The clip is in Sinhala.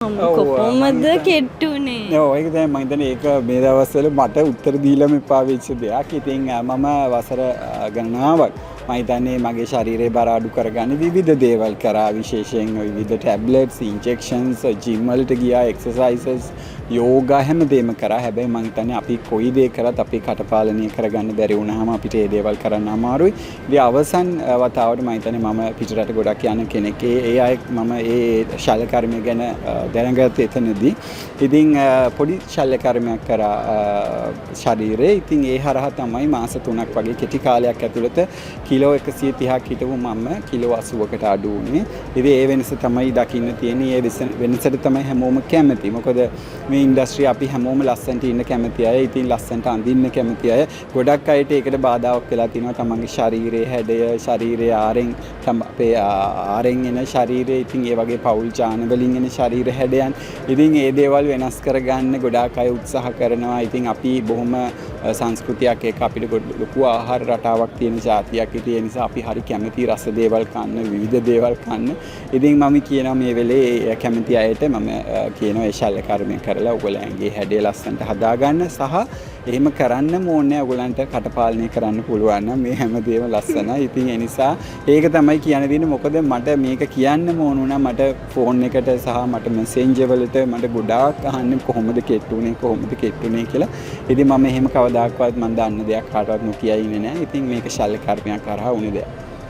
කොහොමද කෙට්ටුනේ? ඔව්, ඒක තමයි මම හිතන්නේ ඒක මේ දවස්වල මට උත්තර දීලම එපා වෙච්ච දෙයක්. ඉතින් මම වසර ගණනාවක් මම හිතන්නේ මගේ ශරීරයේ බර අඩු කරගන්න විවිධ දේවල් කරා. විශේෂයෙන් විවිධ ටැබ්ලට්ස්, ඉන්ජෙක්ෂන්ස්, ජිම් වලට ගියා, එක්සර්සයිසස්, යෝගා හැමදේම කරා. හැබැයි මං හිතන්නේ අපි කොයි දේ කරත් අපි කටපාලනය කරගන්න බැරි වුණාම අපිට ඒ දේවල් කරන්න අමාරුයි. ඉතින් අවසන් වතාවට මං හිතන්නේ මම පිටරට ගොඩක් යන කෙනෙක්. ඒ ඒ අය මම ඒ ශල්‍ය කර්මය ගැන දැනගත්තේ එතනදී. ඉතින් පොඩි ශල්‍ය කර්මයක් කරා ශරීරේ. ඉතින් ඒ හරහා තමයි මාස 3ක් වගේ කෙටි කාලයක් ඇතුළත කිලෝ 130ක් හිටපු මම කිලෝ 80කට අඩු වුණේ. ඉතින් ඒ වෙනස තමයි දකින්න තියෙන්නේ. ඒ වෙනසට තමයි හැමෝම කැමති. මොකද මේ ඉන්ඩස්ට්‍රි අපි හැමෝම ලස්සනට ඉන්න කැමති අය. ඉතින් ලස්සනට අඳින්න කැමති අය. ගොඩක් අයට ඒකට බාධාවක් වෙලා තිනවා තමන්ගේ ශරීරයේ හැඩය, ශරීරයේ ආරෙන් අපේ ආරෙන් එන ශරීරය, ඉතින් ඒ වගේ පවුල් ජාන වලින් එන ශරීර හැඩයන්. ඉතින් ඒ දේවල් වෙනස් කරගන්න ගොඩාක් අය උත්සාහ කරනවා. ඉතින් අපි බොහොම සංස්කෘතියක් එක්ක අපිට ලොකු ආහාර රටාවක් තියෙන ජාතියක්. ඉතින් ඒ නිසා අපි හරි කැමති රස දේවල් කන්න, විවිධ දේවල් කන්න. ඉතින් මම කියනවා මේ වෙලේ ඒ කැමති අයට මම කියනවා ඒ ශල්‍ය කර්මය කරලා ඔයගොල්ලන්ගේ හැඩය ලස්සනට හදාගන්න සහ එහෙම කරන්නම ඕනේ ඔයගොල්ලන්ට කටපාලනය කරන්න පුළුවන් නම් මේ හැමදේම ලස්සනයි. ඉතින් ඒ නිසා ඒක තමයි කියන්න තියෙන්නේ. මොකද මට මේක කියන්නම ඕන වුණා. මට ෆෝන් එකට සහ මට මැසේජ් වලට මට ගොඩාක් අහන්නේ කොහොමද කෙට්ටුනේ, කොහොමද කෙට්ටුනේ කියලා. ඉතින් මම එහෙම කවදාකවත් මං දන්න දෙයක් කාටවත් නොකිය ඉන්නේ නෑ. ඉතින් මේක ශල්‍ය කර්මයක් හරහා වුණ දෙයක්.